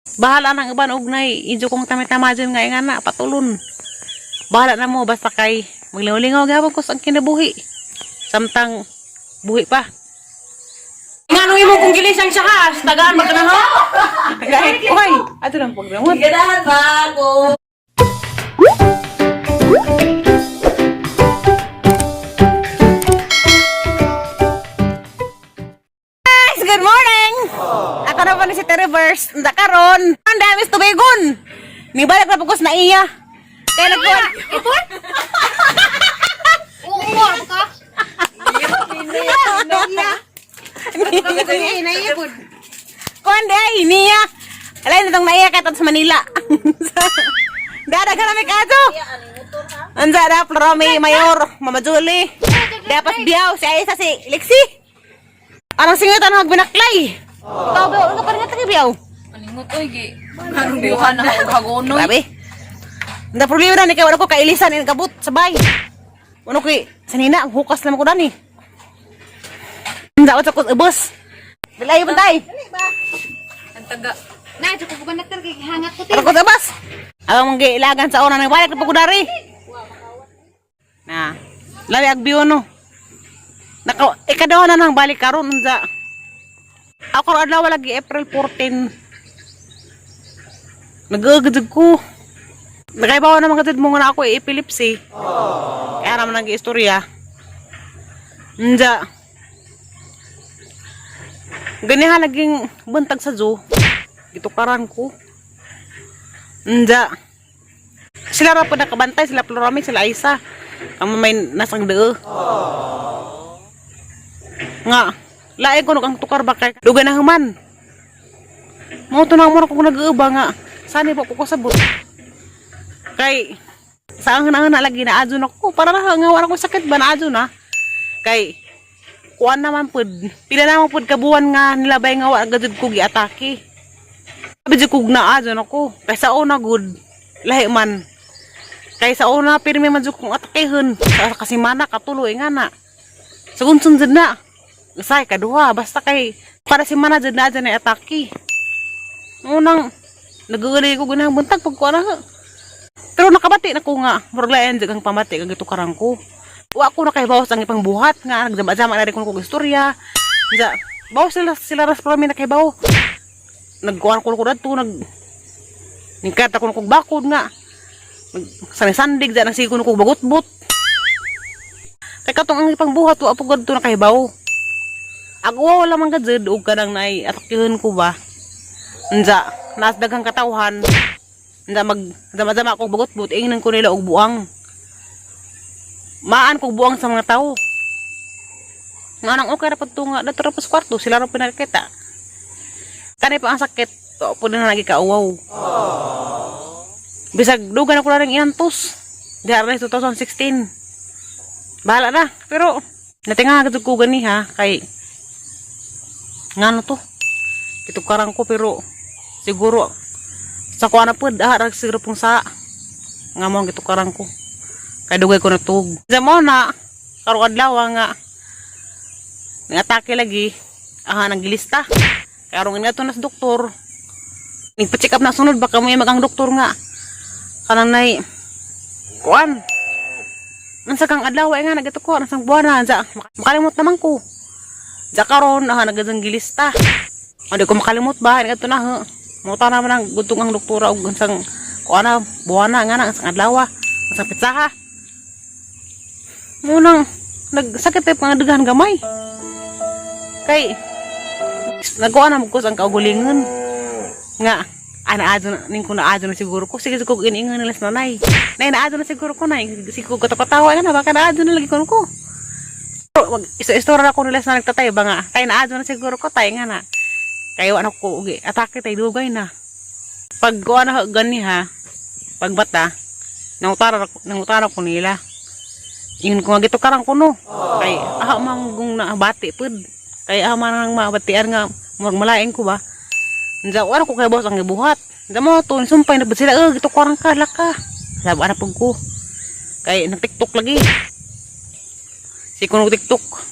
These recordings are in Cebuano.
Bahala nang uban og nay injo kong tami-tama dyan nga nga na patulon. Bahala na mo basta kay maglingaw-lingaw gihapon ko sa ang kinabuhi. Samtang buhi pa. Ngano imo kung gilisang siya ka, tagaan ba ka na ha? Tagaan. Oy, ato lang pagdamot. Ganahan ba ako? Guys, good morning! Ako na po ni si Terry Verse. Nda karon. Ang dami sa tubigon. Nibalik na pugos na iya. Kaya nagkuhan. Oo, ka? Kuhan di ay, niya. Alay na tong naiya katong sa Manila. Dada ka namin kato. Anza da, Florami, Mayor, Mama Julie. Dapat biyaw, si Aisa, si Lexi. Anong singitan ang binaklay? Ikaw, biyaw, ano ka pa rin nga biyaw? Aningot oy gi. Karong biuhan na og hagonoy. Grabe. Ang problema na ni kay wala ko kailisan in kabut sabay. Ano ko sanina ang hukas naman ko dani. Ang dapat sa ubos. Bilay man tay. Ang taga. Na, ko ko na kay hangat ko. Ano ko ubos. Ang mong giilagan sa una nang balik na po ko dari. Na. Labi ag biyo no. Naka ikadawa na nang balik karon unsa. Ako ra adlaw lagi April 14. Nagagad ko. Nakaibawa naman katid mo nga na ako eh, epilepsy. Kaya naman ang istorya. Nja. Ganiha laging buntag sa zoo. Gitukaran ko. Nja. Sila ra po nakabantay, sila Plurami, sila Aisa. Ang may nasang deo. Nga, lain ko ang tukar ba kay dugay na human. Mo to na mo ko nag-uuba nga. Sani po ko kasabot. Kay sa ang na lagi na adyo na ko para na nga wala ko sakit ba na adyo na. Kay kuan naman pud pila naman pud kabuan nga nilabay nga wa gajud ko giatake. Sabi jud kog na adyo na ko. Kay sa una gud lahi man. Kay sa una pirmi man jud kong atakehon sa kasimana katuloy nga na. Sa unsun jud na. Usay kaduha basta kay para si mana jud na adyo na atake. Unang nag-uulay ko gunang buntag pag kuan na. Pero nakabati na ko nga, murag lain jud ang pamati kag gitukaran ko. Wa ko na kay bawas ang ipangbuhat nga nagdama-dama na rin ko kog istorya. Unsa, bawas sila sila ras prami na kay baw. Nagkuan ko ko dadto nag ningkat ako kog bakod nga. Nag sandig dyan ang sigo ko bagutbot. Kay katong ang ipangbuhat wa po gadto na kay baw. Ako wala man gud og kanang naay atakihon ko ba. Unsa, naas daghang katawhan. Unsa mag dama-dama ako bagot-but ingnan ko nila og buang. Maan kog buang sa mga tao. Nga nang okay ra pud to nga dato ra pa sa kwarto sila ra pinakita. Kani pa ang sakit, to po na lagi kauwaw. Bisag dugan ako na rin iantos. Diha ra 2016. Bahala na, pero natinga gud ko gani ha kay ngano to. Kitukaran ko pero siguro sa kuha na po, ah, rag siguro pong sa nga mo ang gitukaran ko. Kay dugay ko natug. Sa mo na, karong adlaw nga nang-atake lagi, aha, nang gilista. Karong ina to na sa doktor. Nagpa-check up na sunod, baka may magang doktor nga. Kanang nay, kuan. Unsa kang adlaw ay nga nagito ko, nasang buwan na, sa makalimot naman ko. Sa karon, aha, nagadzang gilista. Hindi ko makalimot ba, ngadto na ha. Muta naman ang gutong ang doktora og unsang kuan na, buwan na nga na unsang adlaw, unsang petsaha. Munang nagsakit ay pangadaghan gamay. Kay nagkuha na ko ang kaugulingon. Nga ana adyo na ning ko na adyo na siguro ko sige ko iniingon nila sa nanay. Nay na adyo na siguro ko nay sige ko katawa nga na baka na adyo na lagi ko ko. Pero, wag isa-istorya ako nila sa nagtatay ba nga tay na adyo na siguro ko tay nga na. Kay wa na ko ugi atake tay dugay na. Pag kuha na gani ha, pag bata, nangutara ko nila. Ingon ko nga gitukaran ko no. Kay aha man gung naabati pud. Kay aha man ang mabatian nga murag malain ko ba. Unsa wala ko kay boss ang gibuhat. Unsa mo to sumpay na pud sila eh gitukaran ka laka. Sabi ana pud ko. Kay nag TikTok lagi. Si kuno TikTok.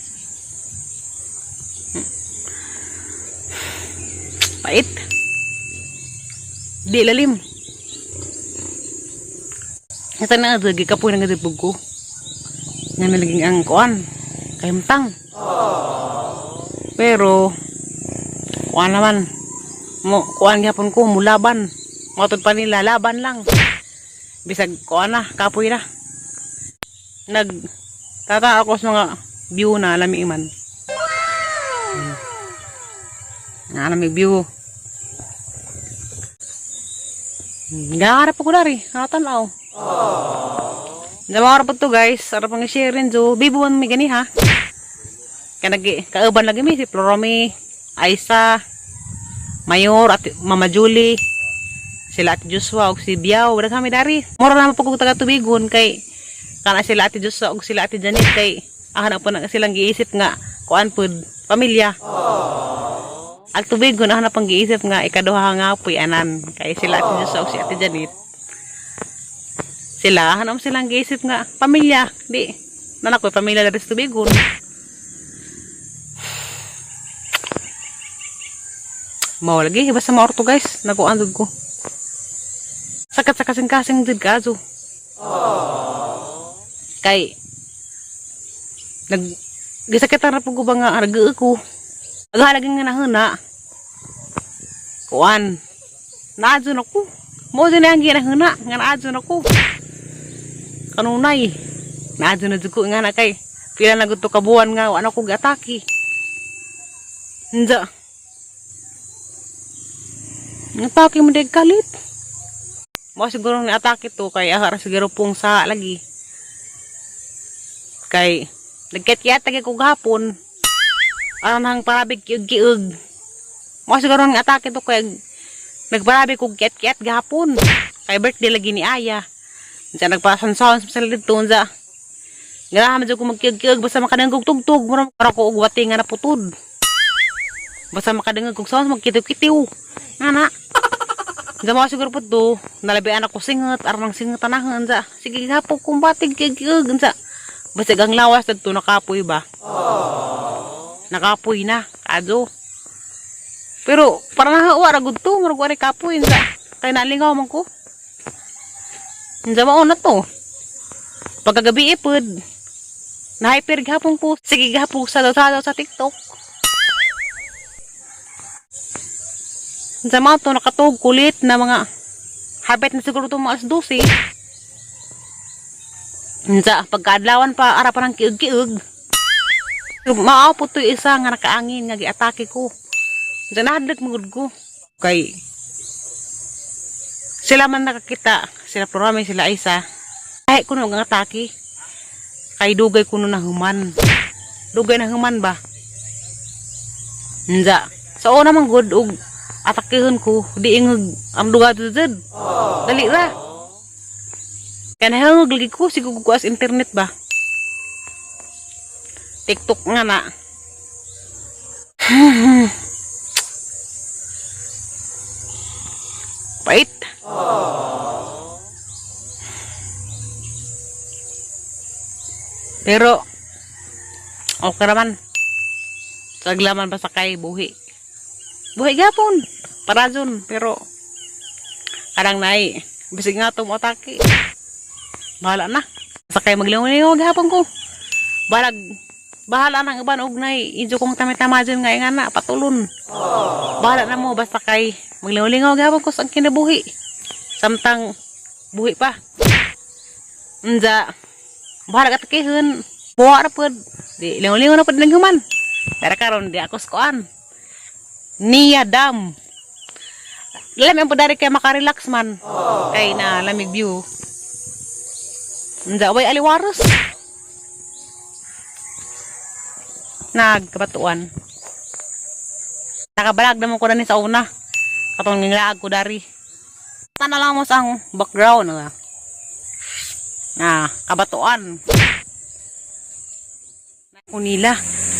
Pait. Di lalim. Ito na ito, gikapoy na nga ko. Nga nalaging ang kuan, kahimtang. Pero, kuan naman, mo, kuan gyapon ko, mulaban. Matod pa nila, laban lang. Bisag, kuan na, kapoy na. Nag, tata ako sa mga view na lami man. Nga lami view. Gaharap ako dari, nakatanaw. Dalawa po to, guys. Sarap ang share rin jo. Bibuan mi gani ha. Kanagi kauban lagi mi si Floromi, Aisa, Mayor at Mama Julie, sila Ate Joshua ug si Biao. Wala kami dari. Mura naman po kog taga tubigon kay kana sila Ate Joshua ug sila Ate Janet kay ahan po na silang giisip nga kuan pud pamilya. Ag tubigon ahan na pang giisip nga ikaduha nga puy anan kay sila Ate Joshua ug si Ate Janet sila, hanam silang giisip nga, pamilya, di, nanak ko, pamilya na rin sa tubigon. Mao lagi, basta maorto guys, nakuan dud ko. Sakat sa kasing-kasing dud kaso. Kay, nag, gisakitan ra po ko ba nga, arga ko. Aghalagin nga nahuna. Kuan, naadyo na ko. Mo din ang ginahuna, nga naadyo na ko kanunay. Naadyo na jud ko nga na kay pila na gud to ka buwan nga wa na ko giatake. Nja. Atake mo deg kalit. Mo siguro ni atake to kay ahara siguro pong sa lagi. Kay nagkiyat kay ko gahapon. Aron hang parabig kiug-kiug. Mo siguro ni atake to kay nagparabi kog kiyat-kiyat gahapon. Kay birthday lagi ni Aya. Unsa nagpasansawan sa sila dito unsa. Ganahan man jud ko magkiyog-kiyog basta makadungog tugtog mura para ko og wati nga naputod. Basta makadungog kog sound magkitiw-kitiw. Ana. Unsa mo siguro pud to, nalabian ako singot aron ang singot tanahon unsa. Sige gapok kong batig kiyog-kiyog unsa. Basta ang lawas dadto nakapoy ba. Nakapoy na, kadyo. Pero para na wa ra gud to, murag wa ray kapoy unsa. Kay nalingaw man ko. Unsa mao na to. Pagkagabi ipod. Na-hyper gihapon ko. Sige gihapon sa daw sa TikTok. Unsa mao to nakatug kulit na mga habit na siguro to mga alas 12. Unsa pagkaadlawan pa ara pa ng kiug-kiug. Mao po to isa nga nakaangin nga giatake ko. Unsa nahadlok magud ko. Kay sila man nakakita, sila Florame, sila Isa. Kahit kuno nga atake. Kay dugay kuno na human. Dugay na human ba? Nza. Sa una man gud og atakehon ko, di ingog ang duga jud. Dali ra. Kaya nahangog lagi ko siguro ko as internet ba. TikTok nga na. Pait. Pero, okay raman. Saglaman pa sa kay buhi. Buhi gapon. Parazon. Pero, karang nai. Bisig nga ito mo atake. Bahala na. Sa kay maglingaw gapon ko. Balag, bahala na ang uban og nay. Injo kong tama-tama dyan nga nga na. Patulon. Bahala na mo. Basta kay maglingaw gapon ko sa ang kinabuhi. Samtang buhi pa. Unja, bahala ka takihon. Buha ra pod. Di lingaw-lingaw na pod nang human. Pero karon di ako skuan. Nia Dam. Lami ang podari kay makarelax man. Kay na lamig view. Unja way aliwaros. Nagkabatuan. Nakabalag naman ko na ni sa una. Katong ngilaag ko dari. Tanaw lang mo sa ang background nga. Ah, kabatuan. Kunila.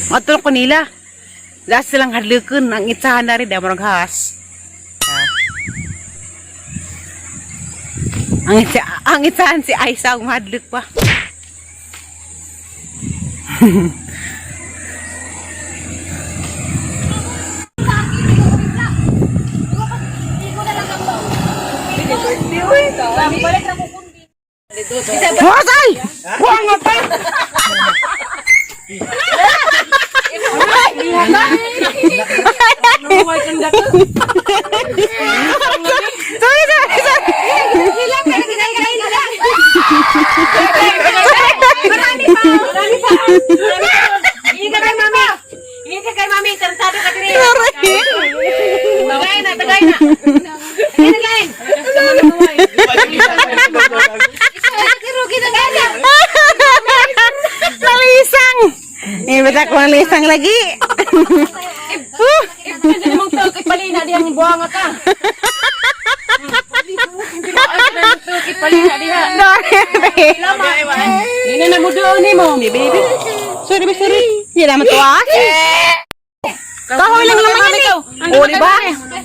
Matulog kunila. Last silang hadlukan ang itsahan na rin, damang has. Ah. Ang itsahan si Aisa ang mahadluk pa. Hindi ko na lang ang baw. Hoy! Huwag nga pa! Sorry, sorry, sorry. Marami pa! Marami pa! Hindi ka kay mami! Hindi ka kay mami! Tarantado ka diri! Sorry. Tagay na! Tagay na! Tagay na! Tagay na! Nalisang. Eh, ba't ako nalisang lagi? Huh? Hindi namang tug ipalina dihang buhanga ka. Tug ipalina diha. Sorry, be. Hindi na mo doon ni mo. Baby. Sorry, be, sorry. Hindi naman to ah. Kahoy lang naman yan eh. Oh, di ba?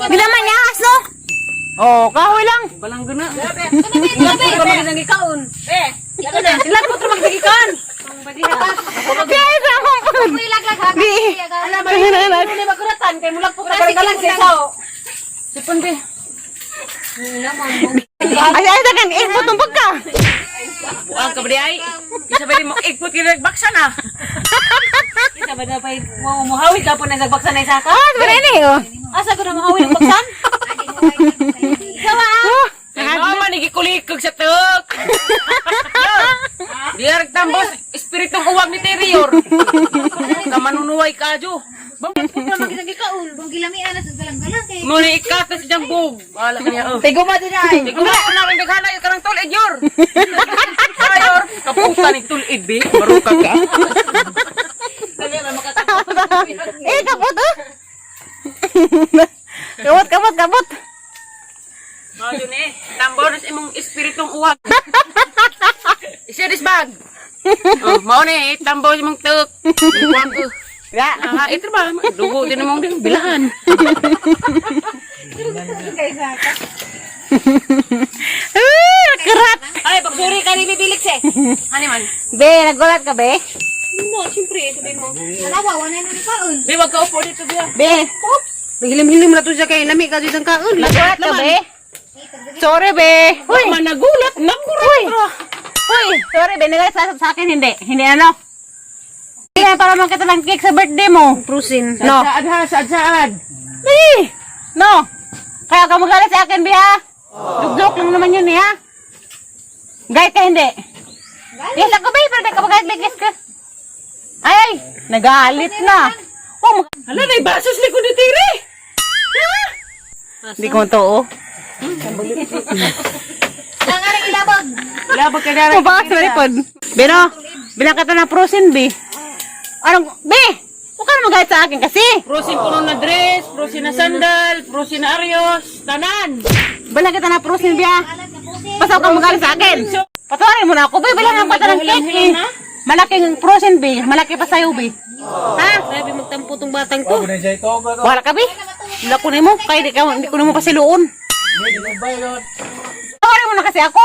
Hindi naman yas, no? Oh, kahoy lang. Balang guna. Ilapot ka magdagikaon. Ilapot ka magdagikaon. Guys, akong pag... Di. Alam Hindi magkuratan kay mulak po ka lang sa isaw. Sipon be. Ay, ay, dagan. Eh, tumbag ka. Buang ka ba di ay? Isa ba di mo igpot ka nagbaksa na? Isa ba na pa'y muhawi ka po na nagbaksan na isa ka? Ah, sabay na eh, oh. Asa ko na muhawi ng baksan? Oh, Ay, mama, nagikulikog sa tuk. Diyan tambos, espiritong uwag ni Terior. Kamanunuway ka, Jo. Muna ikatas diyang bug. Wala ka niya, oh. Tiguma din ay. Tiguma ko na rin daghana, yung karang tulid, yor. Ayor, kaputa ni tulid, be. Baruka ka. Eh, kapot, oh. Kapot, kapot, kapot. Mayo ni, tambos imong espiritong uwag. Isa this bag. Oh, mao ni, tambos imong tuk. Ikuan ko. Ya. Ah, ito ba? Dugo din namang din bilahan. Ah, nakurat. Ay, pagsuri ka ni bibilik siya. Hani man. Be, nagulat ka, be? Be, wag ka upo dito, be. Be, Naghilim-hilim na to siya kay lami ka dito kaon. nagulat ka, be? Sorry, be. Uy, Man, nagulat. Nagulat. Uy. Uy, sorry, be. Nagalit sa akin, hindi. Hindi, ano? Hindi na para magkita ng cake sa birthday mo. Prusin. No. Saad ha, saad saad. Be! No! Kaya ka magalit sa akin, be, ha? Joke-joke lang naman yun, eh, ha? Galit ka, hindi? Yes, ako, be. Pero di ka magalit, be. Yes ka. Ay, ay! Nagalit na. Oh, Hala, nay basos ni kundi tiri. Hindi ko to, oh. Labag ka dara. Mabakas na ripod. Bino, bilang kita ng prosin, be. Anong, be! Huwag ka na magalit sa akin kasi. Prosin kuno na dress, prosin na sandal, prosin na arios, tanan. Bilang kita ng prosin, be, ha? Basta huwag kang magalit sa akin. Patawarin mo na ako, be. Bilang kita ng cake, eh. Malaking prosin, be. Malaki pa sa'yo, be. Ha? Grabe magtampo tong batang to. Wala ka, be. Wala ko nimo. Kaya di, ka, hindi ko nimo pasiluon. Patawarin mo na kasi ako.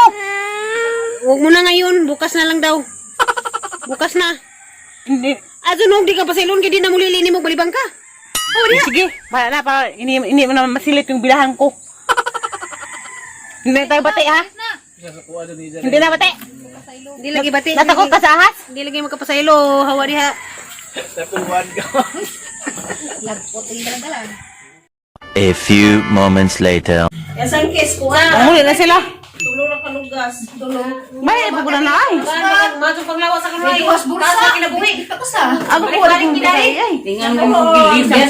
Huwag mo na ngayon, bukas na lang daw. Bukas na. Hindi. Aso nung di ka pasilon kay di na mulili mo balibang ka. Oh, sige. Wala na, para ini mo na masilip yung bilahan ko. Hindi na tayo bati, ha? Hindi na bati. Hindi lagi bati. Natakot ka sa ahas? Hindi lagi makapasaylo, hawa diha. A few moments later. Umuli na sila. May, pagod na ay. Mato panglawa sa kanay. Bursa kinabuhi. Ako po, wala kong bilay ay. Tingan mo kung gilis ang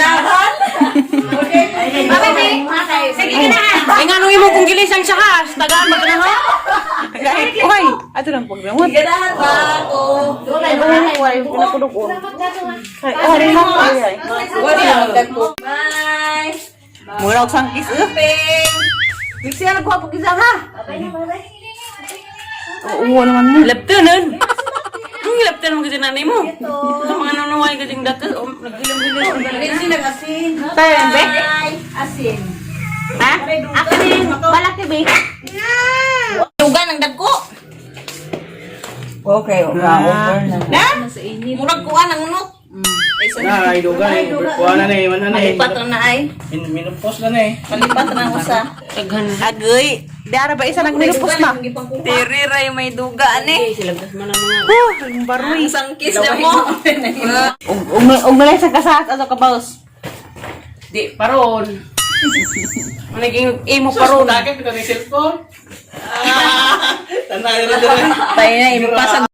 Sige na. Ay nga nung imo kung gilis ang sahas, tagaan ba ka na ha? Uy, ato lang pagdamot. Ganahan ba ako? Ay, ay, pinakulog. Ay, ay, ay, ay. Bye. Mura og sangkis, eh. Biksi na nagkuha pag isa, ha? Oo, naman mo. Laptanan. Nung laptan mo kasi nanay mo. Sa mga nanuway kasi dako, oh, naghilam-hilam ang dalaga. Tayo, be? Asin. Ha? Akin yung balaki, be. Dugan ang dagko. Okay, over na. Murag kuan ang unot. Na, ay dugay. Kuha na na eh, wala na eh. Malipat na ay. Minupos na na eh. Malipat na usa. Agoy. Di ara ba isa nagminupos na. Tiri ray may duga ani. Silagdas man ang mga Huh, ang baruy. Ang sangkis na mo. Ug ug ug nalay sa kasaat ato ka boss. Di paron. Naging imo paron. Bakit ko ni cellphone? Ah, tanay ra dere. Tayo na impasag.